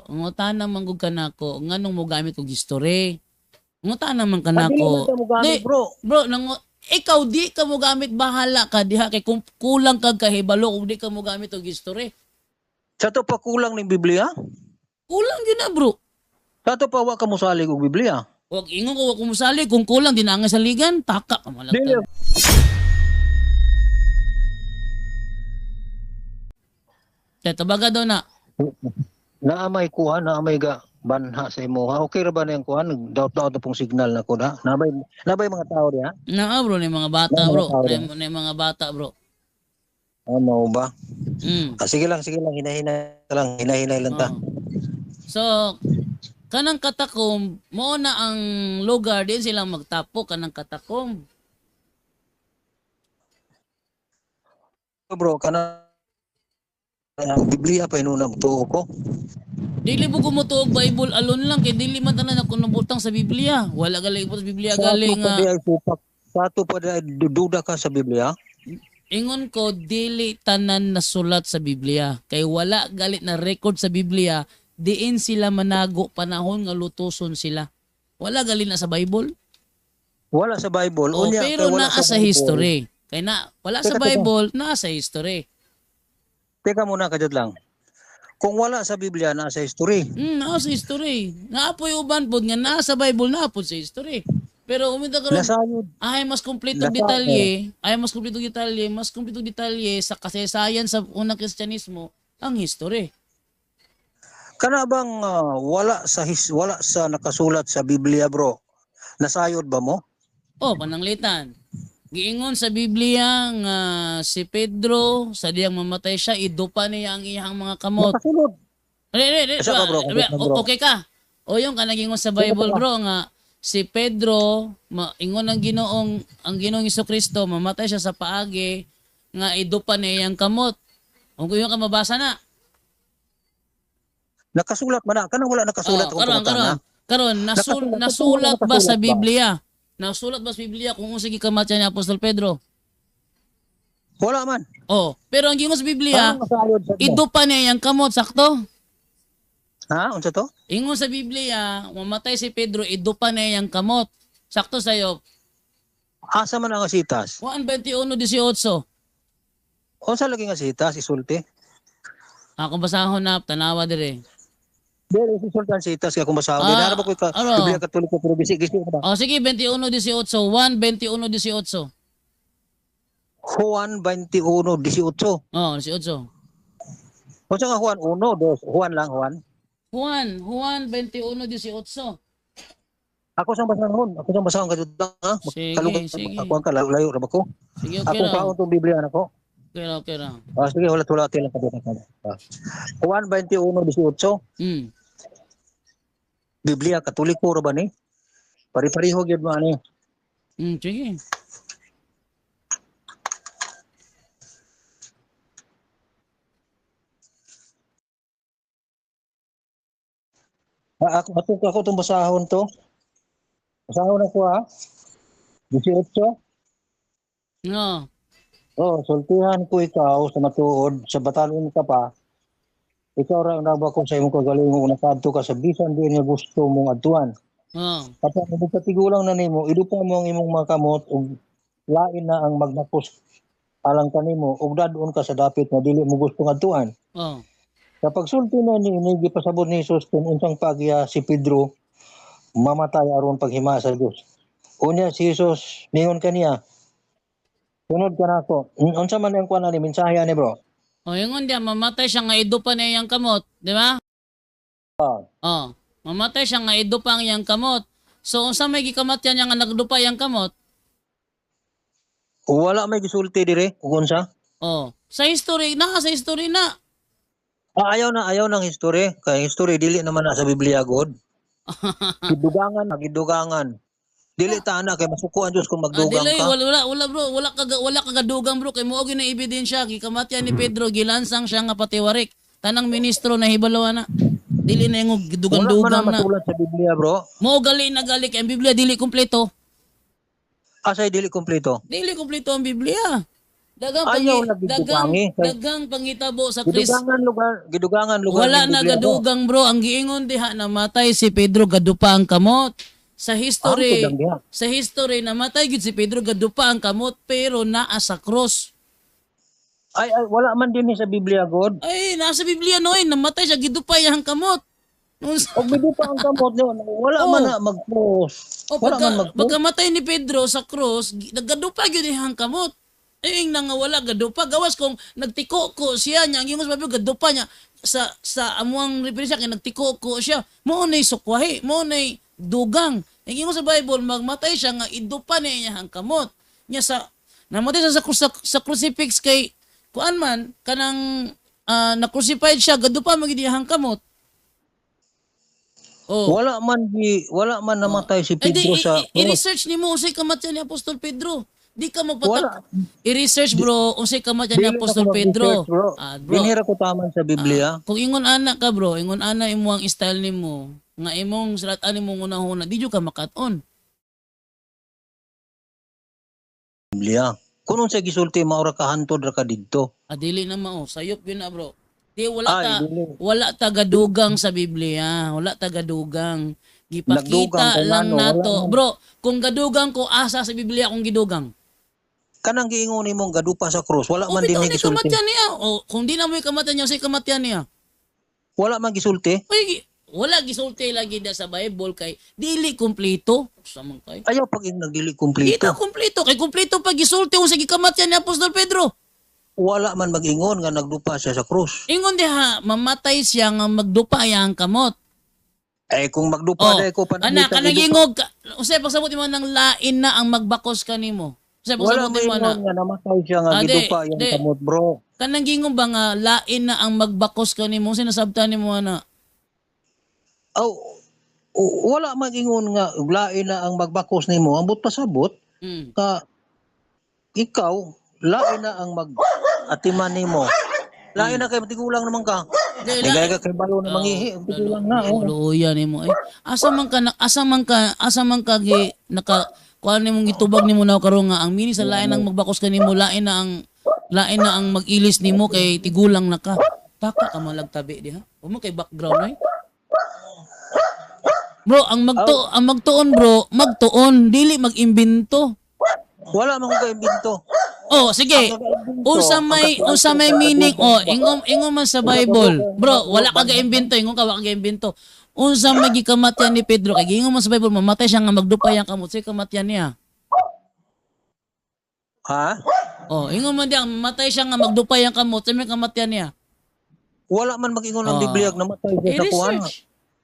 bro, ngutana man gud kanako nganong mo gamit og history. Ngutana man Ah, dili man kanako. ta mo gamit, Di, bro. bro, ikaw di ka mo gamit, bahala ka diha kay kung kulang kag kahibalo kung di ka mo gamit og history. Sa to pa kulang ning Biblia? Kulang gyud na, bro. Sa to pa wa ka mosalig og Biblia? Wag ingon ko wa ko mosali kung kulang di na nga saligan, taka ka Dili. malagtan. Kaya tabaga daw na. Naa may kuha, naa may ga banha sa imuha. Okay ra ba na yung kuha? Daot-daot na pong signal na ko na. Nabay mga tao diha? Naa bro ni mga bata Naa bro, mga tao diha. ni mga bata bro. Ah, mao ba? Mm. Ah, sige lang, hinahinay lang, hinahinay lang ta. Oh. So kanang katakom mo na ang lugar din sila magtapo kanang katakom. Bro, kana ang Biblia pa inunang tuo ko. Dili mo gumutuog Bible alone lang kay dili man tanan ako nabutang sa Biblia. Wala gali po sa Biblia Sa gali ato pa nga di ay supak. Sa ato pa di ay duda ka sa Biblia. Ingon ko dili tanan nasulat sa Biblia kay wala galit na record sa Biblia diin sila manago panahon nga lutuson sila. Wala gali na sa Bible. Wala sa Bible. Oh, Unya, pero kay wala naa sa Bible. history. Kay na wala sa Teka, teka. Bible, naa sa history. Teka muna, kajud lang. Kung wala sa Biblia, naa sa history. Naa sa history. Naapoy uban pod nga naa sa Bible, naa pod sa history. Pero uminta karon Nasayod. ay mas kumpletong Nasa- detalye, ay mas kumpletong detalye, mas kumpletong detalye sa kasaysayan sa unang Kristyanismo ang history. Kana bang wala sa nakasulat sa Biblia, bro? Nasayod ba mo? Oh, pananglitan. Giingon sa Biblia nga si Pedro sa diyang mamatay siya, idupa niya ang iyang mga kamot. Nakasulod. Re, re, re, Isa ka, bro. re, okay ka. O yung kanagingon sa Bible, bro, nga si Pedro, ingon ang Ginoong Kristo, mamatay siya sa paagi nga idupa niya iyang kamot. Kung yung ka mabasa na. Nakasulat man na. Kanang wala nakasulat Oh, akong karon, pangutana. karon. Karon, Nakasulat. nasulat ba Nakasulat sa ba? Biblia? Nasulat ba sa Biblia kung unsa gikamatyan ni Apostol Pedro? Wala man. Oh, pero ang gingon sa Biblia, Anong nasayod sa mo? idupa niya iyang kamot, sakto? Ha? Unsa to? Ingon sa Biblia, mamatay si Pedro, idupa niya iyang kamot. Sakto sa'yo. Asa man ang sitas? Juan 21:18. Unsa lagi nga sitas isulti? Ako basahon na, tanawa dire. Dili si sultan sitas kay kung basahon. Ah, Dili na ba ko ka aro. Biblia Katoliko pero gisi gisi ba? Oh, sige, 21:18. Juan 21:18. Juan 21:18. Oh, 18. Unsa nga Juan 1 2 Juan lang Juan. Juan 21:18. Ako sang basahon, ako sang basahon kadto ha. Sige, Kalugay sige. ako ang kalayo ra ba ko? Sige, okay Akong ra. paon tong Biblia nako. Okay ra, okay ra. Ah, sige, wala wala lang kadto. Ah. Juan 21:18. Biblia Katoliko ra ba ni? Pari-pareho gyud mo ani. Sige. Ah, ako tong basahon to. Basahon ako ha. 18. No. Oh, sultihan ko ikaw sa matuod sa batalon ka pa. Ikaw ra ang nabako sa imong kagalingon kung nakaadto ka sa bisan diin nga gusto mong adtuan. Oh. Apan kung katigulang na nimo, idupa mo ang imong mga kamot ug lain na ang magnakos alang kanimo ug dadon ka sa dapit nga dili mo gusto nga adtuan. Oh. Sa pagsulti na ni ini gipasabot ni Jesus kung unsang pagya si Pedro mamatay aron paghima sa Dios. Unya si Jesus ningon kaniya, sunod ka nako. Unsa man ang kuan ani mensahe ani, bro? Oh, ingon diya mamatay siya nga idupa niya iyang kamot, di ba? Ah. Oh, mamatay siya nga idupa ang iyang kamot. So unsa may gikamatyan niya nga nagdupa iyang kamot? Wala may gisulti dire ug unsa? Oh, sa history na, sa history na. Ah, ayaw ng history. Kay history dili naman na sa Biblia god. Gidugangan, gidugangan. Dili ta ana kay masuko ang Dios kung magdugang Dili, ka. wala bro, wala ka gadugang bro kay mao gyud na ebidensya gikamatyan ni Pedro gilansang siya nga patiwarik. Tanang ministro na hibalaw na. Dili na yung Wala man na dugang-dugang na. masulat sa Biblia, bro. Mao gali na gali kay ang Biblia dili kumpleto. Asay dili kumpleto. Dili kumpleto ang Biblia. Daghang Ayaw pangi, lagi daghang dugangi. Daghang pangitabo sa Chris. Gidugangan lugar Wala ning na Biblia, bro. gadugang, bro. Ang giingon diha, namatay si Pedro, gadupa ang kamot. Sa history, Ang tudang diha. Sa history, namatay gyud si Pedro, gadupa ang kamot, pero naa sa cross. Ay, ay, wala man din sa Biblia, God. Ay, nasa Biblia noy, namatay siya, gidupa iyang kamot. Og midupa ang kamot niyo, wala man na mag-cross. O Wala pagka, man mag-cross. pagkamatay ni Pedro sa cross, nagadupa gyud iyang kamot. Ay, ing nga wala gadupa, gawas kung nagtiko ko siya niya, ang ingon sa Bible gadupa niya sa amuang referensya kay nagtiko ko siya. Mao nay sukwahi, mao nay dugang. Ang ingon sa Bible, magmatay siya nga idupa niya iyang kamot. Nya sa namatay siya sa crucifix kay kuan man kanang na-crucified siya, gadupa man gyud iyang kamot. Oh. Wala man namatay si Ay, di, Pedro sa cross. I-research nimo unsay kamatyan ni Apostol Pedro. Di ka Wala. magpatak. I-research, bro, unsay kamatyan ni Dili na Apostol ko Pedro. mag-research, bro. Ah, bro. Dinhi ra ko taman sa Biblia. Kung ingon ana ka, bro, ingon ana imo ang style nimo, nga imong silat-an nimong unahuna, di jud ka makat-on. Biblia. Kung unsay gisulti, maura ka, hantod ra ka didto. Ah, dili na mao, sayop yun na, bro. Di wala Ay, ta dili. Wala ta gadugang sa Biblia, wala ta gadugang. Nagdugang Gipakita kay lang ngano, wala nato. man. Bro, kung gadugang ko, asa sa Biblia kung gidugang? Kanang giingon nimong gadupa sa cross, wala O man din bitaw ni ni gisulti. kamatyan niya. O kung di na mo kamatyan niya, say kamatyan niya. Wala man gisulti. Uy, wala gisulti lagi da sa Bible kay dili kumpleto. Sa man kay. Ayaw pag nagdili Di kumpleto. ta kumpleto kay kumpleto pag gisulti unsa gikamatyan ni Apostol Pedro. Wala man mag-ingon nga nagdupa siya sa cross. Ingon diha, mamatay siya nga magdupa ang kamot. Eh kung magdupa Oh, dai ko anak, pananglitan kanang idupa. ingog, unsay pagsabot nimo ng lain na ang magbakos kanimo? Unsay Wala pagsabot nimo mo na? ingon nga namatay siya nga Ah, di, gidupa iyang di. kamot, bro. Kanang gingon ba nga lain na ang magbakos kanimo? Unsay nasabtan nimo ana? Aw, wala mag-ingon nga lain na ang magbakos nimo. Ambot pasabot ka ikaw lain na ang mag atiman nimo. Lain na kay tigulang naman ka. Di, Di kay ka kay balo na mangihi, tigulang na. Oh. Luya nimo eh. Asa man ka gi naka kuan nimong gitubag nimo na karon nga ang mini sa lain ang magbakos kanimo, lain na ang mag-ilis nimo kay tigulang na ka. Taka ka malagtabi diha. Huwag mo kay background ay. Bro, ang magtuon, bro, magtuon, dili mag-imbento. Wala man ko kaimbento. Oh, sige. Unsa may meaning, oh, ingon ingon man sa Bible. Bro, wala ka ga-imbento, ingon ka wala ka ga-imbento. Unsa may gikamatyan ni Pedro kay giingon man sa Bible mamatay siya nga magdupay ang kamot, say kamatyan niya? Ha? Oh, ingon man diya mamatay siya nga magdupay ang kamot, say may kamatyan niya? Wala man mag-ingon ang Ah. Biblia nga namatay siya sa kuan. I-research.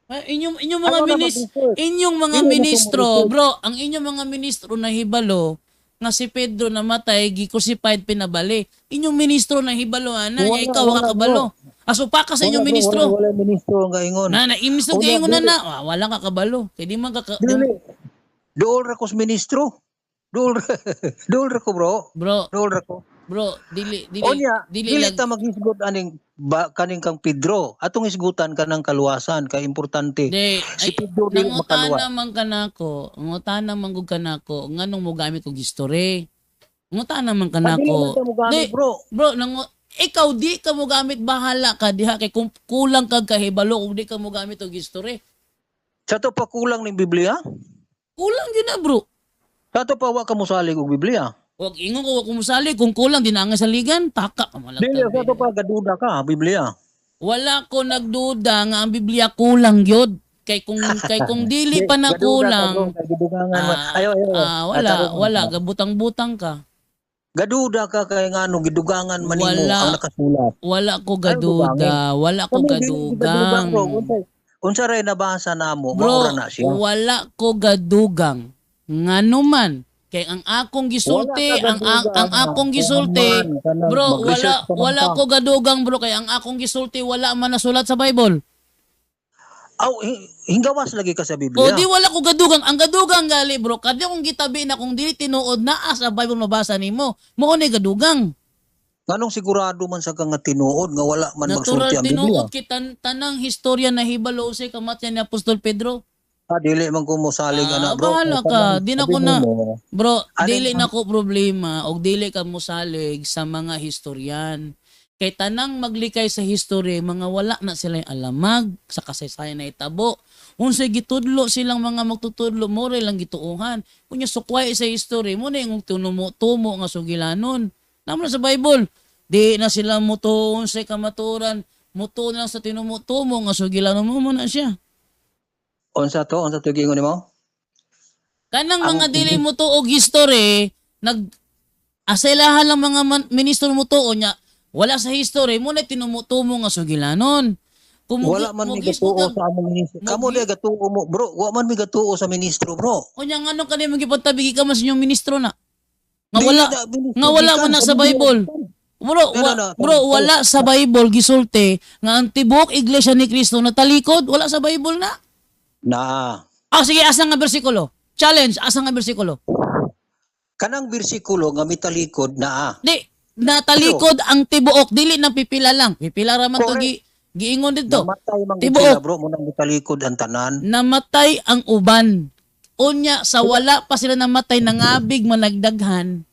Ay, inyong mga Ano na mag-research? inyong mga Dili na ko ministro, mag-research. bro, ang inyong mga ministro na hibalo nga si Pedro namatay, gi-crucified, pinabali. Inyong ministro na hibalo ana, Wala, nya ikaw wala wala, kabalo. Aso pa ka sa Wala, inyong bro, ministro. wala ministro ang gaingon. Na na ministro Wala, giingon na dili. na, ah, wala ka kabalo. Kay di man ka, Dili. Dool ra ko sa ministro. Dool dool ra ko, bro. Bro, Dool ra ko. Bro, dili dili Onya, dili, dili lag, ta maghisgot aning ba, kaning kang Pedro. Atong hisgutan kanang kaluwasan kay importante. Di, Si ay, Pedro dili nangutana makaluwas. man kanako, ngutana man gud kanako, nganong mo gamit og history? Ngutana man Ah, dili kanako. man ta mogamit, Di, bro. Bro, ikaw di ka mo gamit, bahala ka diha kay kung kulang kag kahibalo kung di ka mo gamit og history. Sa to pa kulang ning Biblia? Kulang gyud na, bro. Sa to pa wa ka mosalig og Biblia? Wag ingon ko wa ko mosali kung kulang di na nga saligan, taka ka malang Dili, tabi. sa to pa gaduda ka Biblia. Wala ko nagduda nga ang Biblia kulang gyud. Kay kung dili pa na Gaduda ka, kulang, bro, kay gidugangan man. Ah, Ayaw, ayaw. ah, wala, Tarong wala, ka. gabutang-butang ka. Gaduda ka kay ngano gidugangan man nimo Wala. ang nakasulat. Wala ko gaduda, wala ko Kami, dili gadugang. bro. Unsa ray nabasa namo, Bro, maura na siya. wala ko gadugang. Ngano man kay ang akong gisulti, Wala ka ang gadugang, akong gisulti, kuan man, kanang bro, wala mag-research ka man wala ka. ko gadugang, bro, kay ang akong gisulti wala man nasulat sa Bible. Aw, hinggawas lagi ka sa O Biblia. di wala ko gadugang. Ang gadugang gali, bro, kadyo kong gitabi na kung dili tinuod naa sa Bible mabasa nimo. Mao ni gadugang. Nganong sigurado man sa ka nga tinuod nga wala man Natural magsulti ang Biblia? tinuod kita tanang historya na hibalo usay kamatyan ni Apostol Pedro. Ah, dili man ko mosalig Ah, ana, bro. bahala ka. Di na ko Sabi na mo, Bro, Ano dili yung- na ko problema og dili ka mosalig sa mga historian. Kay tanang maglikay sa history, mga wala na sila alamag sa kasaysayan na itabo. Unsay gitudlo silang mga magtutudlo, mo lang gituohan. Kunya sukway sa history, mo na yung tunumo tumo nga sugilanon. Namo na sa Bible, di na sila mutuon sa kamaturan, mutuon lang sa tinumo-tumo nga sugilanon mo mo na siya. Unsa to? Unsa to giingon nimo? Kanang Ang- mga dili mo og history, nag asailahan lang mga ministro mo tuo nya, wala sa history mo na tinumutumo nga sugilanon. Kung Wala man mi mugismo gatuo sa among ministro. Kamo di gatuo mo, bro. Wa man mi gatuo sa ministro, bro. Unya ngano kani mo gipantabigi ka man sa inyong ministro na? Nga Dili wala na, ministro, nga wala gikan man na sa sa Bible. Bro, No, no, no. bro, wala sa Bible gisulti nga ang tibuok Iglesia ni Cristo natalikod, wala sa Bible na. Na. Ah, sige, asa nga bersikulo? Challenge, asa nga bersikulo? Kanang bersikulo nga mitalikod naa. Di, natalikod ang tibuok, dili na pipila lang. Pipila ra man to Correct. giingon dito. Namatay man gud Tibuok. sila, bro, munang mitalikod ang tanan. Namatay ang uban. Unya sa wala pa sila namatay, nangabig managdaghan.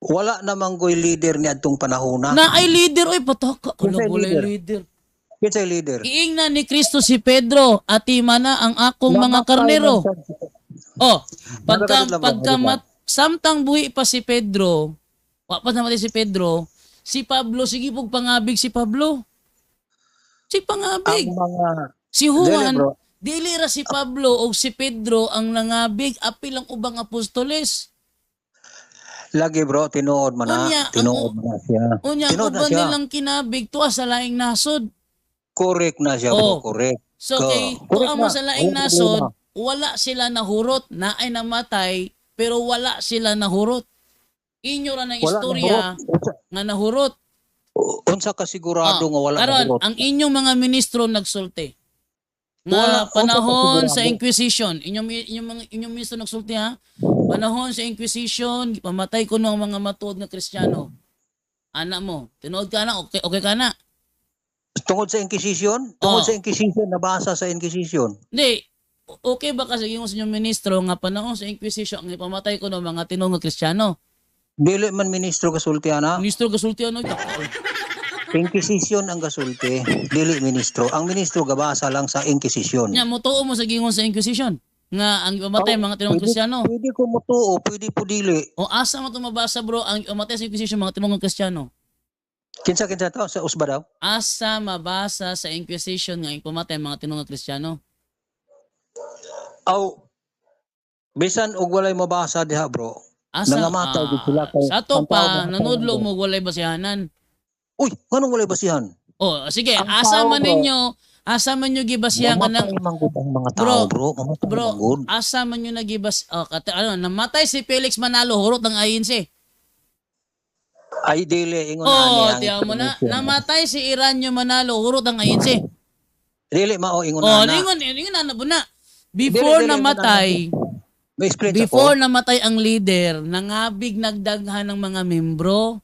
Wala namang goy leader ni adtong panahona. Na ay leader oy pataka Kinsay kula walay leader? leader. Kinsay leader? Giingnan ni Kristo si Pedro, atima na ang akong mga Namatay karnero. man siya. Oh, pagka Nagkakatid lang, bro. pagka samtang buhi pa si Pedro, wa pa namatay si Pedro, si Pablo sige pug pangabig si Pablo. Si pangabig. Ang mga Si Juan, Dili, bro. dili ra si Pablo o si Pedro ang nangabig apil ang ubang apostoles. Lagi, bro, tinuod man na, Unya, ang tinuod man na siya. Unya ang Tinuod na uban siya. nilang kinabig tuwa sa laing nasod. Correct na siya, Oh. bro, correct. So kay Correct tuwa mo na. sa laing Walang nasod, problema. wala sila nahurot, naay namatay, pero wala sila nahurot. Inyo ra ng Wala istorya nahurot. nga nahurot. Unsa ka sigurado nga wala Karon, nahurot? ang inyong mga ministro nagsulti. Nga Wala, unsa ka panahon sa sigurado? Inquisition, inyong ministro nagsulti ha. Panahon sa Inquisition, gipamatay ko ang mga matuod nga Kristiyano. Ana mo, tinuod ka na, okay, okay ka na. Tungod sa Inquisition? Tungod Oh. sa Inquisition, nabasa sa Inquisition. Hindi, okay ba kasi ingon sa inyong ministro nga panahon sa Inquisition ang ipamatay ko ng mga tinuod nga Kristiyano? Dili man ministro gasulti ana. Ministro gasulti ano ito? Inquisition ang gasulti, dili ministro. Ang ministro gabasa lang sa Inquisition. Nya motuo mo sa gingon sa Inquisition nga ang ipamatay mga tinuod Kristiyano. Pwede ko motuo, pwede po dili. O asa mo ito mabasa, bro, ang ipamatay sa Inquisition mga tinuod Kristiyano? Kinsa kinsa to sa usba daw? Asa mabasa sa Inquisition nga ipamatay mga tinuod Kristiyano? Aw, bisan og walay mabasa diha, bro. Asa Nangamatay gid sila kay sa ato ang tao pa mamatay nanudlo man, bro. mo walay basihanan. Uy, nganong walay basihan? Oh, sige, Ang asa tao, man bro. ninyo, asa man nyo gibasihan kanang Mamatay man gud ang mga Bro, tao, bro. Mamatay bro, man gud. asa man nyo nagibas oh, ano, namatay si Felix Manalo, hurot ng ANC. Ay dili ingon Oh, ani ang tiyaw mo na. explanation. Namatay si Iranyo Manalo, hurot ang ANC. Dili mao ingon Oh, ana. ingon ingon na po na. Before Dili, dili, ingon namatay, May explain sa ko. before namatay ang leader, nangabig nagdaghan ng mga membro.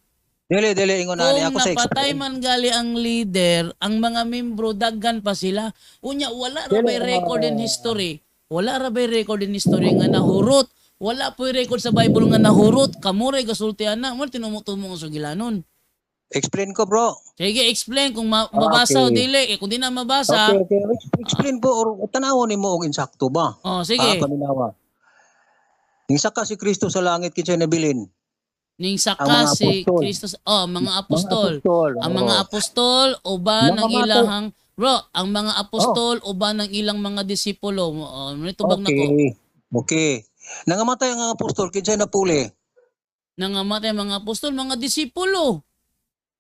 Dili dili ingon ani Kung ako sa napatay explain. man gali ang leader, ang mga membro daghan pa sila. Unya wala ra Dili, bay record in history. Wala ra bay record in history nga nahurot. Wala po'y record sa Bible nga nahurot. Kamo ray gasultian na. Mo tinumutumo nga sugilanon. Explain ko, bro. Sige, explain kung mabasa o Okay. dili. Eh, kung di na mabasa, Okay. Explain po or tanawon nimo og insakto ba? oh, sige. Ah, paminawa. Ning saka si Kristo sa langit kinsay nabilin? Ning saka Ang mga si apostol. Kristo, oh, mga apostol. Mga apostol. Ang Oo. mga apostol uban ng Mga ilahang bro, ang mga apostol uban ng ilang mga disipulo. Oh, nitubag na ko. Okay. Okay. Nangamatay ang mga apostol kinsay napuli? Nangamatay ang mga apostol, mga disipulo.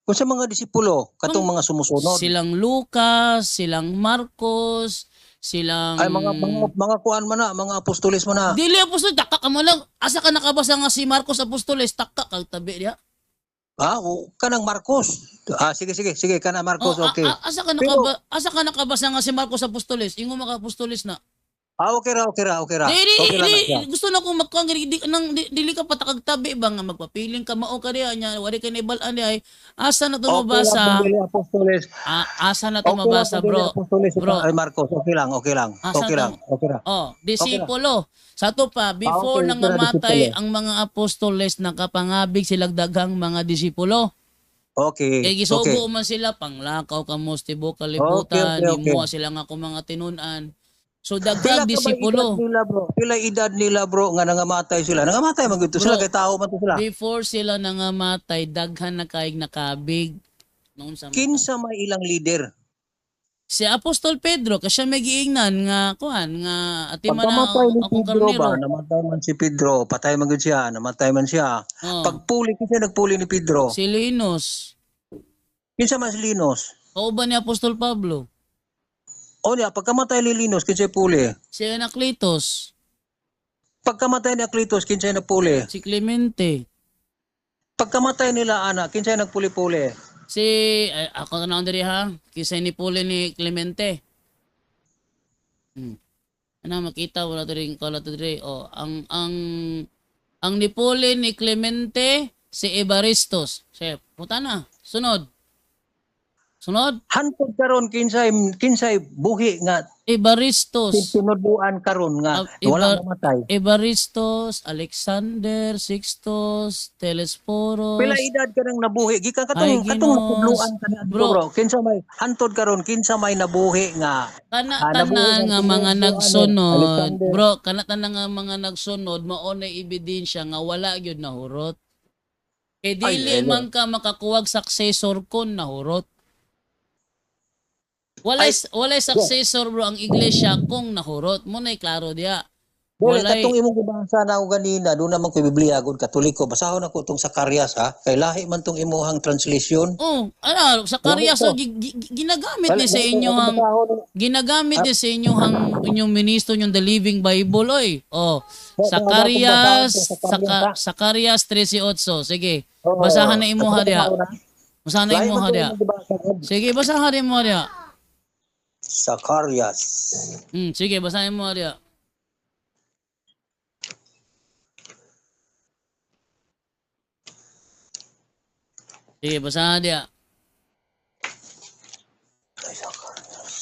Kung sa mga disipulo, katong mga sumusunod. Silang Lucas, silang Marcos, silang Ay mga kuan man na, mga apostoles man na. Dili apostol, taka ka mo lang. Asa ka nakabasa nga si Marcos apostoles, taka kag tabi diha. Ah, o, kanang Marcos. Ah, sige sige sige kanang Marcos, Oh, okay. asa ka nakabasa nga si Marcos apostoles? Ingon mga apostoles na. Ah, okay ra, okay ra, okay ra. Di, di, Okay ra di, na siya. gusto na akong makuha di, nang di, dili ka patakagtabi ba nga magpapiling ka mao ka diha nya wari ka naibal-an di ay asa na to Okay lang mabasa? kung dili apostoles. Ah, asa na to Okay lang mabasa, kung dili bro? apostoles si Bro. ay Marcos. Okay lang, okay lang. Asa Okay to? lang, okay ra. Oh, Okay ra. disipulo. Sa to pa, Ah, before okay, nang ito na mamatay disipulo. ang mga apostoles, nakapangabig silang daghang mga disipulo. Okay, Kay gisugo okay. man sila panglakaw kamos tibok Okay, kalibutan, okay, okay. himuha sila nga akong mga tinun-an. So Pila daghang ka ba edad disipulo. nila, bro? Pila edad nila, bro, nga nangamatay sila? Nangamatay man gyud to sila Bro, kay tao man to sila. before sila nangamatay, daghan na kaig nakabig noon sa mata. Kinsa may ilang leader? Si Apostol Pedro kasi siya may giingnan nga kuan nga ati man na Pagkamatay ni akong Pedro ba, karnero. namatay man si Pedro, patay man gyud siya, namatay man siya. Oh, Pagpuli kinsa nagpuli ni Pedro? si Linus. Kinsa man si Linus? Kauban ni Apostol Pablo. O niya, pagkamatay ni Linus, kinsay puli? Si Anacletos, Pagkamatay ni Aclitos, kinsay nagpuli? si Clemente, Pagkamatay nila ana, kinsay nagpuli-puli? si ay, ako na diri ha, kisay ni Puli ni Clemente. Ano makita wala diri wala diri. Oh, ang nipuli ni Clemente si Evaristos. Siya, puta na. Sunod. Sunod. Hantod karon kinsay kinsay buhi nga Evaristos. tinuduan karon nga Ah, wala mamatay. Evaristos, Alexander, Sixtos, Telesporos. Pila edad ka nang nabuhi gikan katong katong Hyginos. natudluan ka na Bro. bro. Kinsa may hantod karon kinsa may nabuhi nga Kana nabuhi tanan nga nga mga tinuduan ni nagsunod, Alexander. bro, kana tanan nga mga nagsunod mao na ebidensya nga wala gyud nahurot. Kay Ay, dili ele. man ka makakuwag successor kon nahurot. Walay Ay, walay successor bro ang iglesia kung nahurot. Mo nay klaro diya. Dili Walay katong imong gibasa na ako ganina, doon naman ko Biblia gud Katoliko. Basahon ako tong Zacarias ha. Kay lahi man tong imuhang translation. Oh, ano, Zacarias Lahi so to. ginagamit ni Wala, sa dili, inyo ako ang basahon. ginagamit ni sa inyo ang inyong ministro yung The Living Bible oy. Oh, Ba, ba, akong basahon Zacarias tong Zacarias ha. Zacarias 13:8. Sige. Oo. Basahan na imuha Ako diha. basahon na. Basahan na Lahi man imuha tong diha. imong gibasa gud. Sige, basahan mo diha. Zacarias. Sige, basahin mo diha. Sige, basahan diha. Ay, Zacarias.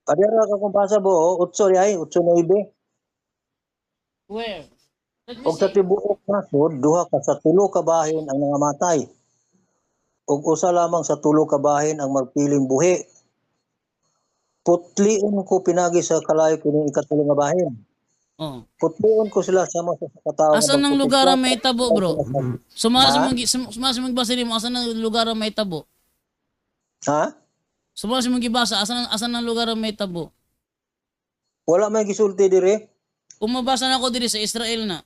Padera ka kung basa bo, 8 di ay, 8 9. Where? Let me Og sa see. tibuok nasod, duha ka sa tulo ka bahin ang nangamatay. Ug usa lamang sa tulo ka bahin ang magpiling buhi. Putlion ko pinagi sa kalayo kining ikatulo nga bahin. Oh. Putlion ko sila sama sa katawo nga Asa nang magpuputla. lugar ang may tabo, bro? Sumara sa Ha? mong sumara sa mong gibasa nimo asa nang lugar ang may tabo? Ha? Sumara sa mong gibasa asa nang lugar ang may tabo? Wala may gisulti dire. Kung mabasa na ako diri sa Israel na.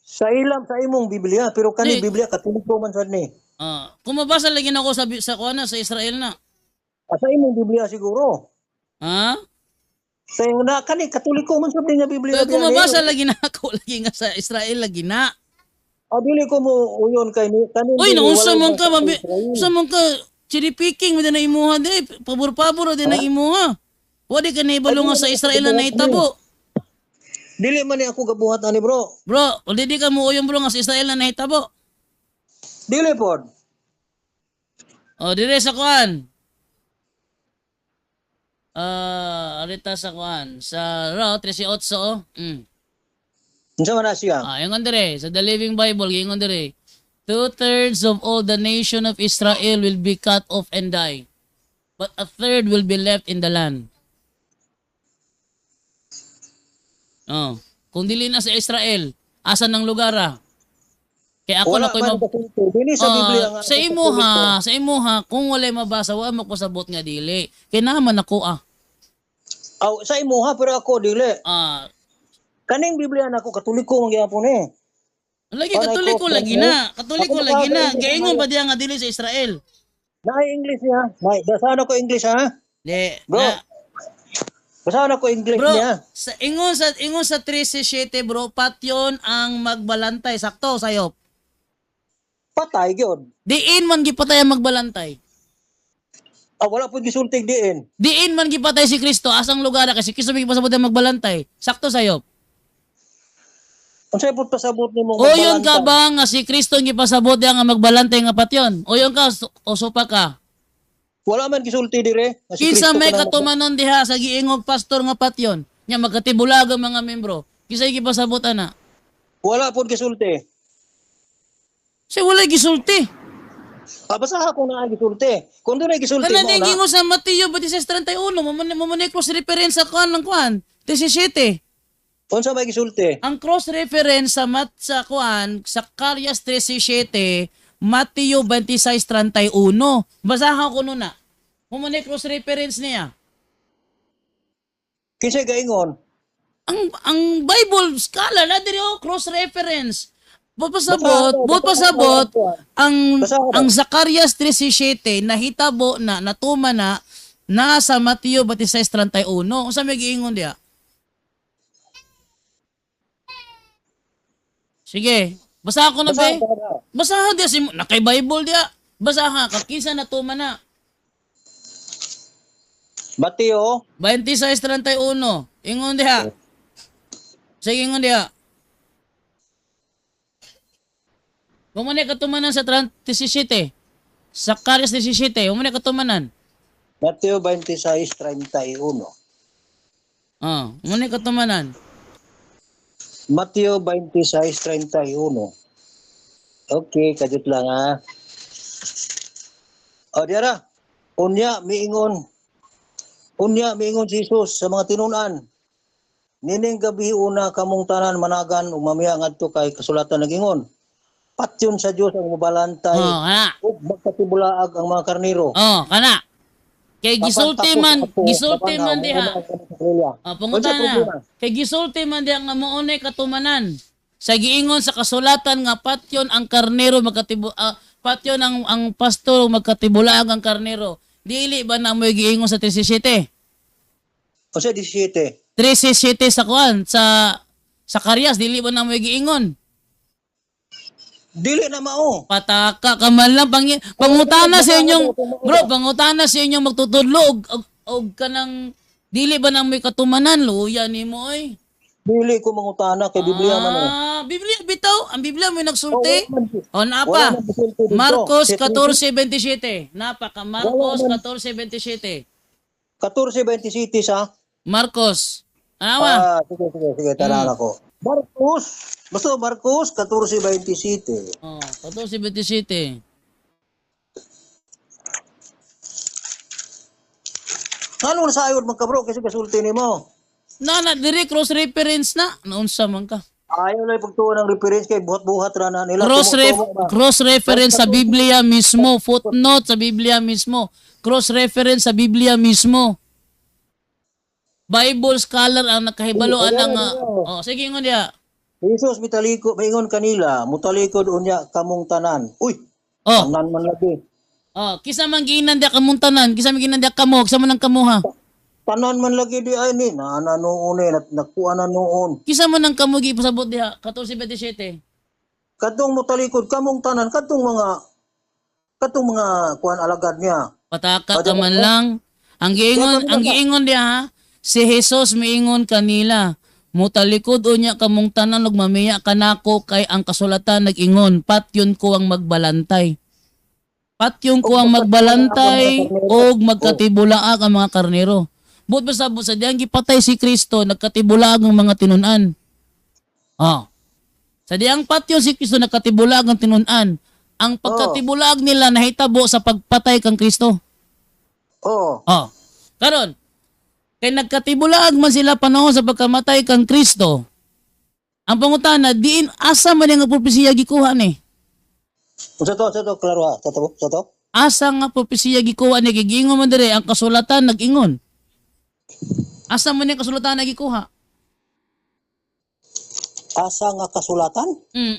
Sa ilam sa imong Biblia, pero kani Di. Biblia Katoliko man sad ni. Ah, kung mabasa lagi na ako sa kuan na sa Israel na. Ah, sa imong Biblia siguro. Ha? Sa imong na kani Katoliko man sad ni nga Biblia. Kaya kung diyan, eh. mabasa lagi na ako lagi nga sa Israel lagi na. Ah, dili ko mo uyon kay ni kani Uy, dili, naunsa walay man ka, basa sa mabi, Israel. unsa man ka cherry picking mo din na imuha diri, pabor-pabor din na imuha. Wadi ka naibalo nga sa Israel na nahitabo. Dili man ni ako gabuhat ani, bro. Bro, di ka mo uyon bro nga sa Israel na nahitabo. Dili pod. O, dire sa kuan. Ah, arita sa kuan. Sa ro 13:8 oh. Unsa man na siya? Ah, ingon dire sa The Living Bible, ingon dire. 2/3 of all the nation of Israel will be cut off and die, but a third will be left in the land. Oh, kung dili na sa Israel, asa nang lugar ah? Kay ako Wala na ko'y man kasulti. Dili sa Biblia nga sa ako imo katoliko. ha, sa imo ha, kung walay mabasa, wa mo ko sabot nga dili. Kay naman ako ah. Aw, sa imo ha, pero ako dili. Kaning Biblia nako, Katoliko man gyapon eh. Lagi Panay Katoliko ko, lagi na. Katoliko Ako lagi na. makaka- Giingon pa diya nga dili sa Israel. Naay English niya. Naay, basahan ako English ha. Di, Bro. na, Basahan ako English bro, niya. sa ingon sa 3:7, bro, patyon ang magbalantay, sakto sayop. Patay gyud. Diin man gipatay ang magbalantay. Ah, wala po gisultig diin. Diin man gipatay si Kristo, asang lugar na kasi Kristo may gipasabot ang magbalantay. Sakto sayop. Unsay pud pasabot nimo Oyon ka ba nga si Kristo ang gipasabot diya nga magbalantay nga patyon? Oyon ka o supa ka? Wala man gisulti dire. Nga si Kinsa Kristo may kanang katumanon diha sa giingog pastor nga patyon? Nya magkatibulag ang mga membro. Kinsa gipasabot ana? Wala pud gisulti. Siya wala gisulti. Ah, basta ako na gisulti. Kung doon ay gisulti Kana mo na na. ingon sa Mateo 26:31, mo man cross reference sa kuan ng kuan. 17. Unsa may gisulti? Ang cross reference sa mat sa kuan sa Zacarias 13:7, Mateo 26:31. Basahan ko nuna. Mo man cross reference niya. Kinsa gaingon? Ang Bible scholar na diri oh, cross reference. Bot pasabot, Basahan bot ko, pasabot basahan ko. ang Basahan ko. ang Zacarias 13:7 nahitabo na, natuma na nasa Mateo 26:31. Unsa may giingon diya? Sige, basahan ko na Basahan be. ko na. Basahan diya si nakay Bible diya. Basahan ka kinsa natuma na. Mateo 26:31. Ingon diha. Sige, ingon diha. Kung man katumanan sa 17, Zacarias 17, kung man katumanan. Mateo 26:31. Ah, oh, man katumanan. Mateo 26:31. Okay, kadiyot lang ha. O, diara. Unya, miingon. Unya, miingon si Jesus sa mga tinunan. Nining gabi una kamong tanan managan umamiya ngadto kay kasulatan nagingon. Patyon sa Dios ang mabalantay Oh, kana. ug magkatibulaag ang mga karnero. Oh, kana. Kay gisulti man, gisulti man diha. Ah, pangutan na. Kay gisulti man diha nga mounay katumanan. Sa giingon sa kasulatan nga patyon ang karnero magkatibu patyon ang pastor magkatibulaag ang karnero. Dili ba na mo'y giingon sa 37? O sa 17. 37 sa kuan sa Zacarias, dili ba na mo'y giingon? Dili na mao. Pataka ka man lang pangutana sa inyong bro, pangutana sa inyong magtutudlo og kanang dili ba na mo'y katumanan, luya nimo oy. Dili ko mangutana kay Biblia man eh. Ah, Biblia bitaw, ang Biblia mo nagsulti. Oh, wala man- O napa. wala man gisulti dito. Marcos Si 14:27. Napa ka Marcos Wala man- 14:27. 14:27 sa Marcos. Anawa? Ah, sige, sige, sige, tanan ako. Marcos, basta Marcos 14:27. Oh, 14:27. Ngano na sa ayod man ka, bro, kasi kasulti nimo. Na na diri cross reference na. Naunsa man ka? Ayaw lang pagtuo ng reference kay buhat-buhat ra na nila. Cross ref Tumo-tumo ba? cross reference sa Biblia mismo, footnote sa Biblia mismo, cross reference sa Biblia mismo. Bible scholar ang nakahibalo Ayan, anang ayan. oh, sige ingon diya. Jesus mitaliko, maingon kanila, mutalikod unya kamong tanan. Uy, Oh, tanan man lagi. oh, kisa man giinan diya kamong tanan, kisa man giinan diya kamo, kisa man ang kamo ha. Tanan man lagi di ay ni, naana noon eh, nakuha na noon. Kisa man ang kamo gipasabot diha 14:27. Kadtong mutalikod kamong tanan, kadtong mga kuan alagad niya. Pataka ka man lang. Ang giingon diha ha, si Jesus miingon kanila. Mutalikod unya kamong tanan ug mamiya kanako kay ang kasulatan nag-ingon, patyon ko ang magbalantay. Patyon ko ang magbalantay og magkatibulaag ang mga karnero. Buot ba sa diyang gipatay si Kristo, nagkatibulaag ang mga tinun-an. Oh. Sa diyang patyon si Kristo, nagkatibulaag ang tinun-an. Ang pagkatibulaag nila nahitabo sa pagpatay kang Kristo. Oh, Oh. Karon, kay nagkatibulaag man sila panahon sa pagkamatay kang Kristo. Ang pangutana, diin asa man nga propesiya gikuha ni? Unsa to, sa to, klaro ha, sa to, sa to. Asa nga propesiya gikuha ni giingon man dire ang kasulatan nag-ingon? Asa man ni kasulatan nagikuha? Asa nga kasulatan?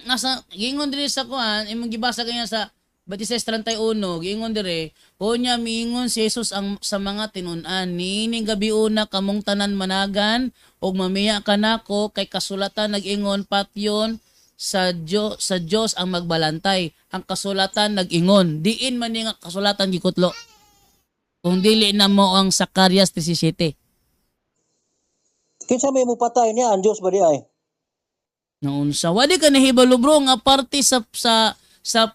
Nasa giingon dire sa kuan, imong gibasa kanya sa 26:31, giingon dire, unya miingon si Jesus ang sa mga tinun-an, niining gabi una kamong tanan managan ug mamiya kanako kay kasulatan nag-ingon patyon sa Dios, sa Dios ang magbalantay. Ang kasulatan nag-ingon. Diin man ni nga kasulatan gikutlo. Kung dili na mo ang Zacarias 17. Kinsa may mupatay niya, ang Dios ba di ay? Naunsa wadi ka nahibalo, bro, nga parte sa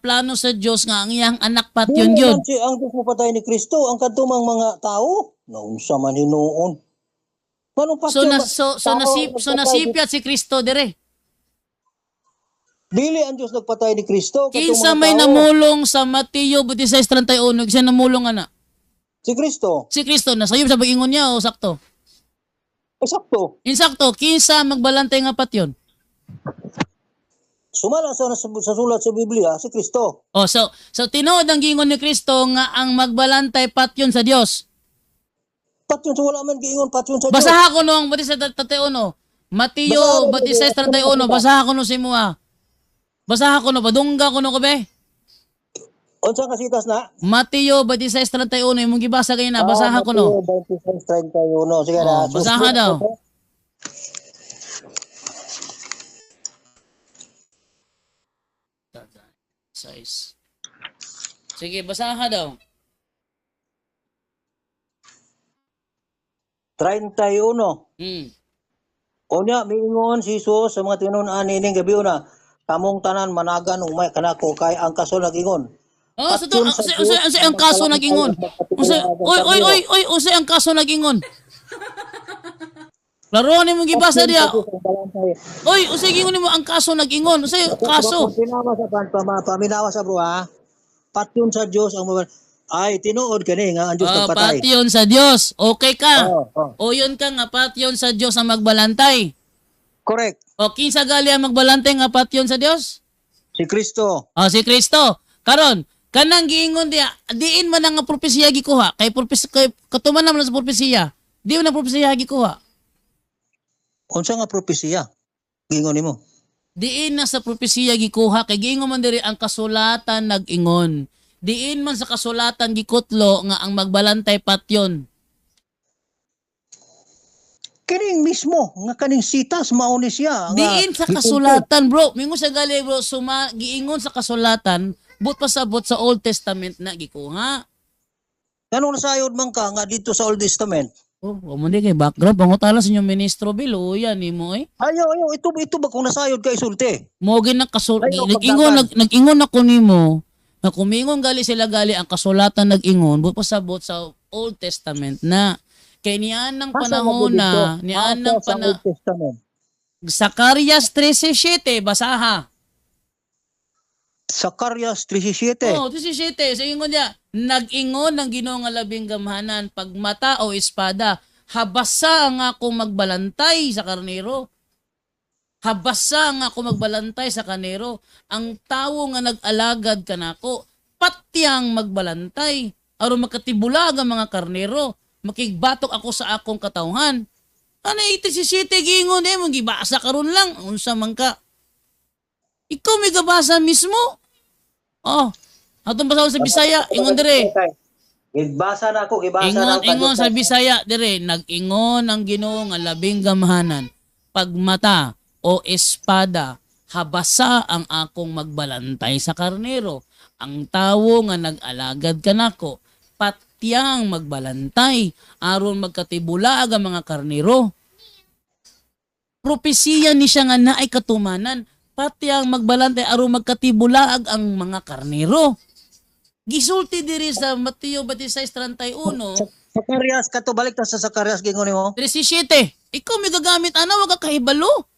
plano sa Dios nga ang iyang anak patyon Dili gyud. man si ang Dios mupatay ni Kristo, ang kadtumang mga tao, naunsa man hinuon. Manong So patyon na ba? so Tao nasip ang so nagpatay ni nasipyat si Kristo dire. Dili ang Dios nagpatay ni Kristo, kadtong Kinsa mga may tao. namulong sa Mateo 26:31, kinsa namulong ana? Si Kristo. Si Kristo nasayop sa pag-ingon niya o sakto? Eksakto. Insakto, kinsa magbalantay nga patyon? Sumala sa sulat sa Biblia, si Kristo. Oh, so tinuod ang giingon ni Kristo nga ang magbalantay patyon sa Dios. Patyon sa wala man giingon patyon sa Dios. Basaha ko no ang 26:31. Mateo Basaha ko 26:31, basaha ko no sa imo ah. Basaha ko no, padungga ko no ko be. Unsa ka sitas na? Mateo 26:31 imong gibasa kayo na, Ah, basaha ko no. Mateo 26:31. Sige na. Oh, basaha daw. Size. Sige, basaha daw. 31. Unya miingon si Jesus sa mga tinun-an niining gabi una, kamong tanan managan umay kanako kay ang kaso nagingon. Oh, sa to, Patyon sa unsay Dios unsay unsay ang ang kaso magbalantay nagingon? ug Unsay magkatibulaag ang oy oy karnero. oy oy unsay ang kaso nagingon? Laro ni mong gibasa Patyon sa diya. Dios ang balantay. Oy, unsay gingon nimo ang kaso nagingon? Unsay kaso? Paminawa sa paminawa sa bro ha. Patyon sa Dios ang ay tinuod kani nga ang Dios Oh, nagpatay. patyon sa Dios. Okay ka. Oh, oh. O yun ka nga patyon sa Dios ang magbalantay. Correct. O kinsa gali ang magbalantay nga patyon sa Dios? Si Kristo. O si Kristo. Karon, kanang giingon diya, diin man ang nga propesiya gikuha kay propes kay katuman naman sa propesiya. Di man ang propesiya gikuha. Unsa nga propesiya? Giingon nimo. Diin na sa propesiya gikuha kay giingon man diri ang kasulatan nag-ingon. Diin man sa kasulatan gikutlo nga ang magbalantay patyon. Kining mismo nga kaning sitas mao ni siya nga Diin sa gitunto. kasulatan, bro. Mingon sa gali, bro, suma giingon sa kasulatan, but pasabot sa Old Testament na gikuha. Nganong nasayod man ka nga dito sa Old Testament? Oh, wa mo di kay background pangutala sa inyong ministro bilo yan nimo eh. Ayaw, ayaw, ito ba kung nasayod ka isulti? Mo gin nakasul Ayaw, nag-ingon pagdagan. nag-ingon ako nimo na kumingon gali sila gali ang kasulatan nag-ingon but pasabot sa Old Testament na kay niyan ng Asa panahon na na dito? niyan Asa ng sa pana Old Testament? Zacarias 13:7 basaha. Zacarias 13:7. Oh, 13:7. So ingon niya, nag-ingon ng Ginoo nga labing gamhanan pagmata o espada, habasa nga ako magbalantay sa karnero. Habasa nga ako magbalantay sa karnero. Ang tawo nga nag-alagad kanako, patyang magbalantay aron makatibulag ang mga karnero. Makigbatok ako sa akong katawhan. Ano iti si City giingon eh, mong gibasa karon lang. Unsa man ka? Ikaw may gabasa mismo. Oh, atong basahon sa Bisaya, ingon dire. Gibasa na ako, gibasa na Ingon, ako. ingon sa Bisaya dire, nag-ingon ang Ginoo nga labing gamhanan, pagmata o espada, habasa ang akong magbalantay sa karnero. Ang tawo nga nag-alagad kanako, patyang magbalantay aron magkatibulag ang mga karnero. Propesiya ni siya nga naay katumanan, patyang magbalantay aron magkatibulag ang mga karnero. Gisulti diri sa Mateo 26:31. Zacarias, kato balik ta sa Zacarias gingon nimo. 13:7. Ikaw may gagamit ana wag ka kahibalo.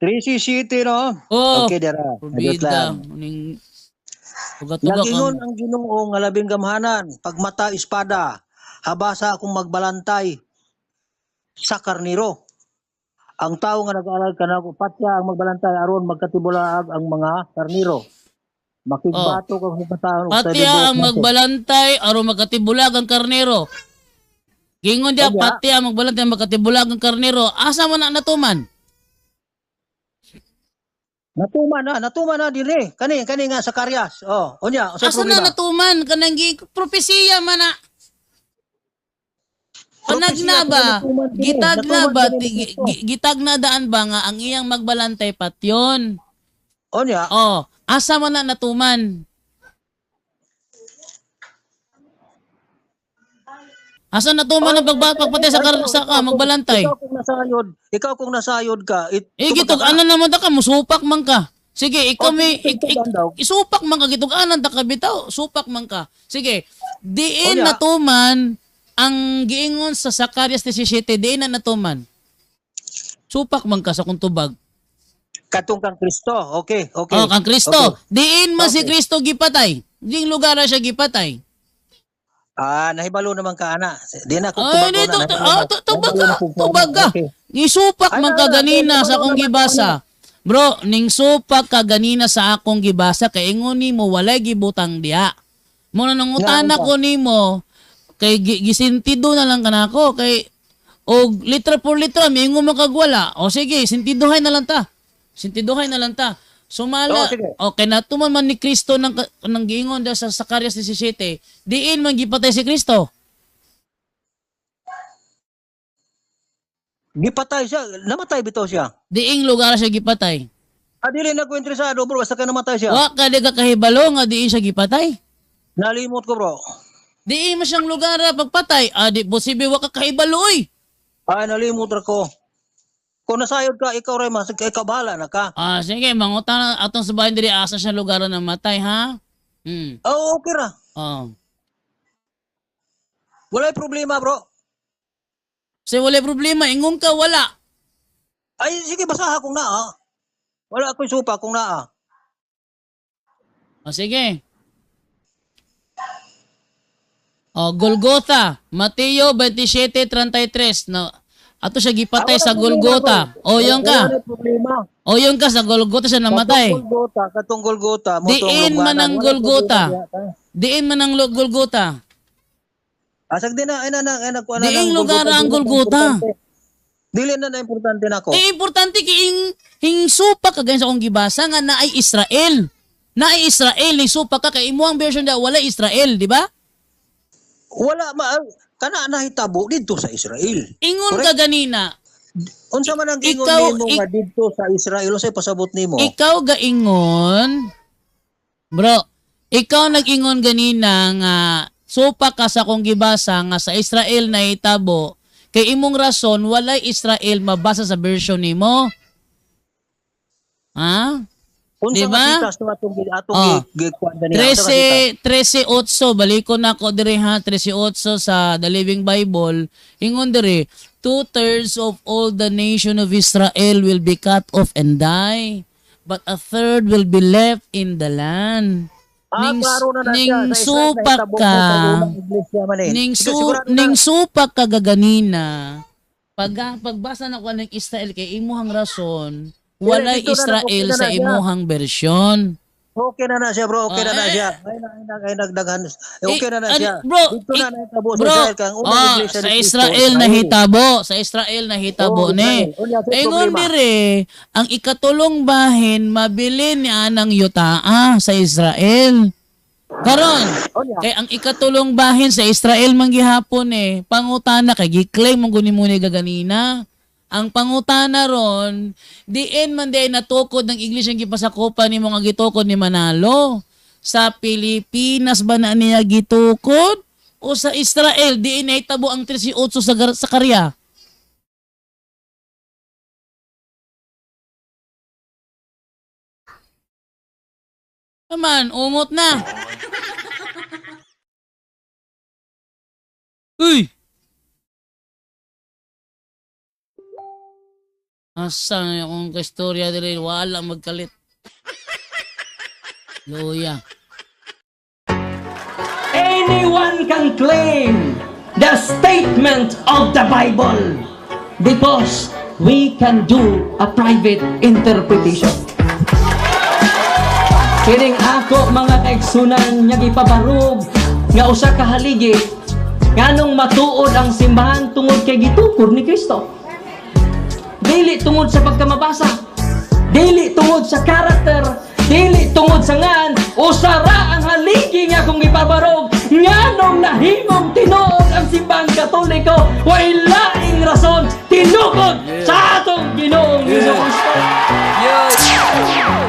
13:7 no. Oh, Okay dira. Adiyos Bida, lang. ning tuga-tuga Nagingon ka. ang Ginoo nga labing gamhanan, pagmata espada, habasa akong magbalantay sa karniro. Ang tao nga nag-alagad kanako patya ang magbalantay aron magkatibulaag ang mga karniro. Makigbato ka sa kataan og sa Pati ang tibuok nasod. Magbalantay aron makatibulag ang karnero. Gingon diya Unya. pati ang magbalantay makatibulag ang karnero. Asa man na natuman? Natuman na dire. Kani kani nga Zacarias. Oh, unya, unsay Asa na problema? natuman kanang gi propesiya man na. Panagna Propesiya ba? pero natuman dire. Gitagna Natuman ba dire ni Kristo. gitagna daan ba nga ang iyang magbalantay patyon? Unya, Oh, asa man na natuman? Asa natuman ang pagpatay sa ka magbalantay? Ikaw kung nasayod ka, Eh, tubag gitug ka. anan naman ta ka, musupak man ka. Sige, ikaw Oh, may sige, tugan daw. isupak man ka gitug-anan ta ka bitaw, supak man ka. Sige, diin Unya. natuman ang giingon sa Zacarias 17, diin na natuman. Supak man ka sa kung tubag. Katong kang Kristo. Okay. Oh, kang Kristo. Okay. Diin man si Kristo gipatay. Ding lugar na siya gipatay. Ah, nahibalo naman ka ana. Di na kung Ay, tubag dito, na. oh, tubag ka, tubag ka. Okay. Gisupak Ay, man ka ay, ay, ganina ay, sa akong ay, gibasa. Bro, ning supak ka ganina sa akong gibasa kay ingon nimo walay gibutang diha. Mo na nangutana Nga, ko nimo kay gisintido na lang kanako kay og litra por litra miingon man kag wala. O sige, sintiduhay na lang ta. Sintiduhay na lang ta. Sumala, Oo, sige. okay, natuman man ni Kristo ng giingon daw sa Zacarias 17, diin man gipatay si Kristo. Gipatay siya, namatay bitaw siya. Diing lugar siya gipatay. Ah, dili na ko interesado bro, basta kay namatay siya. Wa ka di ka kahibalo nga diin siya gipatay. Nalimot ko bro. Diin mo siyang lugar ah, pagpatay. Ah, di posible wa ka kahibalo oy. Ay, nalimot ra ko. Kung nasayod ka, ikaw ray mas ikaw bahala na ka. Ah, sige, mangutan na atong sa bahay diri asa siya lugar na namatay ha. Oh, okay ra. Oh. Walay problema bro. Kasi wala problema, ingon ka wala. Ay, sige, basaha kung naa. Wala ako'y supa kung naa. O sige. O Golgotha, Mateo 27:33 no. Ato siya gipatay Ah, sa wala problema, Golgotha. bro. O yung ka. Wala problema. O yung ka sa Golgotha siya namatay. Katong Golgotha, katong Golgotha, mo tong Diin man lungganan. ang Wala Golgotha. problema diha, ta. Diin man ang Golgotha. Asag din na, ay na, na, ay na, kuha na Diing ng lugar Golgotha, ang dili na Golgotha. importante. Dili na na importante nako. Eh, importante kay ing hing supak ka ganyan sa akong gibasa nga naay Israel. Naay Israel ning supak ka kay imo ang version da wala Israel, di ba? Wala ma kana nahitabo didto sa Israel. Ingon ka ganina, Unsa man ang ingon nimo nga didto sa Israel, unsay pasabot nimo? Ikaw gaingon, bro, ikaw nag-ingon ganina nga supak ka sa akong gibasa nga sa Israel nahitabo kay imong rason walay Israel mabasa sa version nimo. Ha? Unsa Diba? nga sitas no atong atong Oh. gikuan ganiya? Unsa nga sitas? 13 13:8 balikon nako diri ha, 13:8 sa The Living Bible. Ingon diri, 2/3 of all the nation of Israel will be cut off and die, but a third will be left in the land. Ah, Ning, klaro na na ning siya. Sa Israel supak nahitabo ka, mo sa unang iglesia man eh. ning Sige, su, sigurado na. ning supak ka gaganina. Pagbasa na ko ng Israel kay imuhang rason, walay dito na na, Israel okay na sa na siya. imuhang bersyon. Okay na na siya bro, okay na na Ah, eh, siya. Ay na ay na ay nagdaghan. Eh, okay na na Eh, siya. bro, Dito na eh, nahitabo sa bro, Israel kang unang ah, iglesia sa ni Kristo, Israel nahitabo, sa Israel nahitabo Oo, ni. Israel. Unya, sa Ingon problema. dire, ang ikatulong bahin mabilin ni anang yutaa sa Israel. Karon, Unya. kay ang ikatulong bahin sa Israel man gihapon eh, pangutana kay gi-claim mo guni mo ni gaganina. Ang pangutana ron, diin man di ay natukod ng iglesia ang gipasakopan ni mga gitukod ni Manalo. Sa Pilipinas ba na niya gitukod? O sa Israel, diin nahitabo ang 38 sa, sa Karya? Naman, ungot na. Uy! Asa na akong kastorya diri, wala magkalit. Luya. Anyone can claim the statement of the Bible because we can do a private interpretation. Kining Nako, mga kaigsunan, nga gipabarog nga usa ka haligi nganong matuod ang simbahan tungod kay gitukod ni Kristo. Dili tungod sa pagkamabasa, dili tungod sa karakter, dili tungod sa ngan, usara ang haligi nga akong gipabarog nganong nahimong tinuod ang Simbahang Katoliko, way laing rason, tinukod sa atong Ginoong Hesus Kristo. Yo!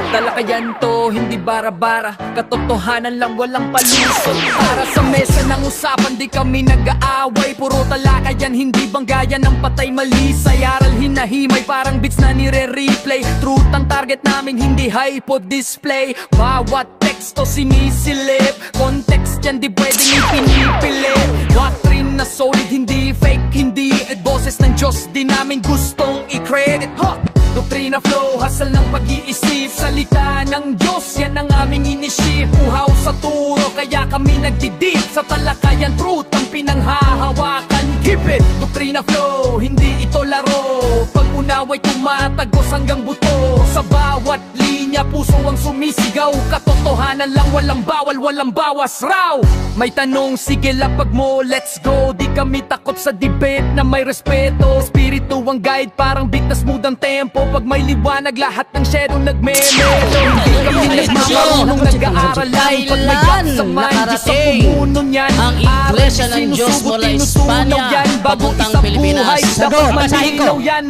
Talakayan to, hindi bara-bara. Katotohanan lang, walang palusot. Para sa mesa ng usapan, di kami nag-aaway. Puro talakayan, hindi banggayan ng patay malisay. Aral hinahimay, parang beats na nire-replay. Truth ang target namin, hindi hype o display. Bawat teksto sinisilip, context yan, di pwedeng ipinipilit. Doctrine na solid, hindi fake, hindi at boses ng Diyos, di namin gustong i-credit, huh! Doktrina flow, hustle ng pag-iisip. Salita ng Diyos, yan ang aming inisip. Uhaw sa turo, kaya kami nagdi-deep. Sa talakayan, truth ang pinanghahawakan. Keep it! Doktrina flow, hindi ito laro. Pag unawa'y tumatagos hanggang buto. Sa bawat linya, puso ang sumisigaw. Katotohanan lang, walang bawal, walang bawas raw. May tanong, sige, lapag mo, let's go. Di kami takot sa debate na may respeto. Espiritu ang guide, parang beat na smooth ang tempo. Pag may liwanag, lahat ng shadow nagmeme. Hindi kami nagmamarunong, nag-aaral lang. Pag may gap sa mind, Diyos ang Nakarating pumuno niyan. ang Iglesia ng Diyos Sinusubo, mula tinutunaw Espanya yan. Bago papuntang isang Pilipinas. buhay, dapat Sagot, basahin ko. malinaw yan.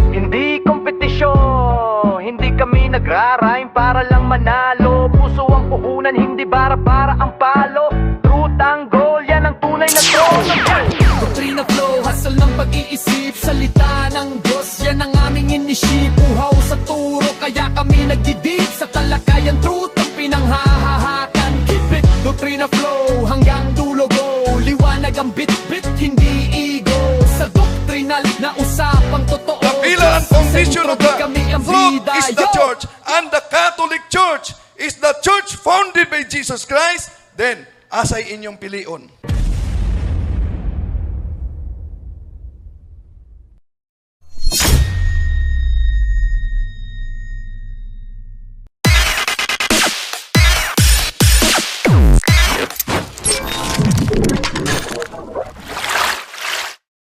Hindi kompetisyon, hindi kami nagra-rhyme para lang manalo. Puso ang puhunan, hindi bara para ang palo. Truth ang goal, yan ang tunay na trono. Doktrina flow, hustle ng pag-iisip. Salita ng Diyos, yan ang aming inisip. Uhaw sa turo, kaya kami nagdi-deep. Sa talakayan, truth ang pinanghahahakan. Keep it, doktrina flow, hanggang dulo go. Liwanag ang bit-bit, hindi ego. Sa doctrinal na usapang totoo, The pillar and Diyos sa foundation of sentro, the kami ang truth bida. is the Yo! church. And the Catholic Church is the church founded by Jesus Christ. Then, asay inyong pilion?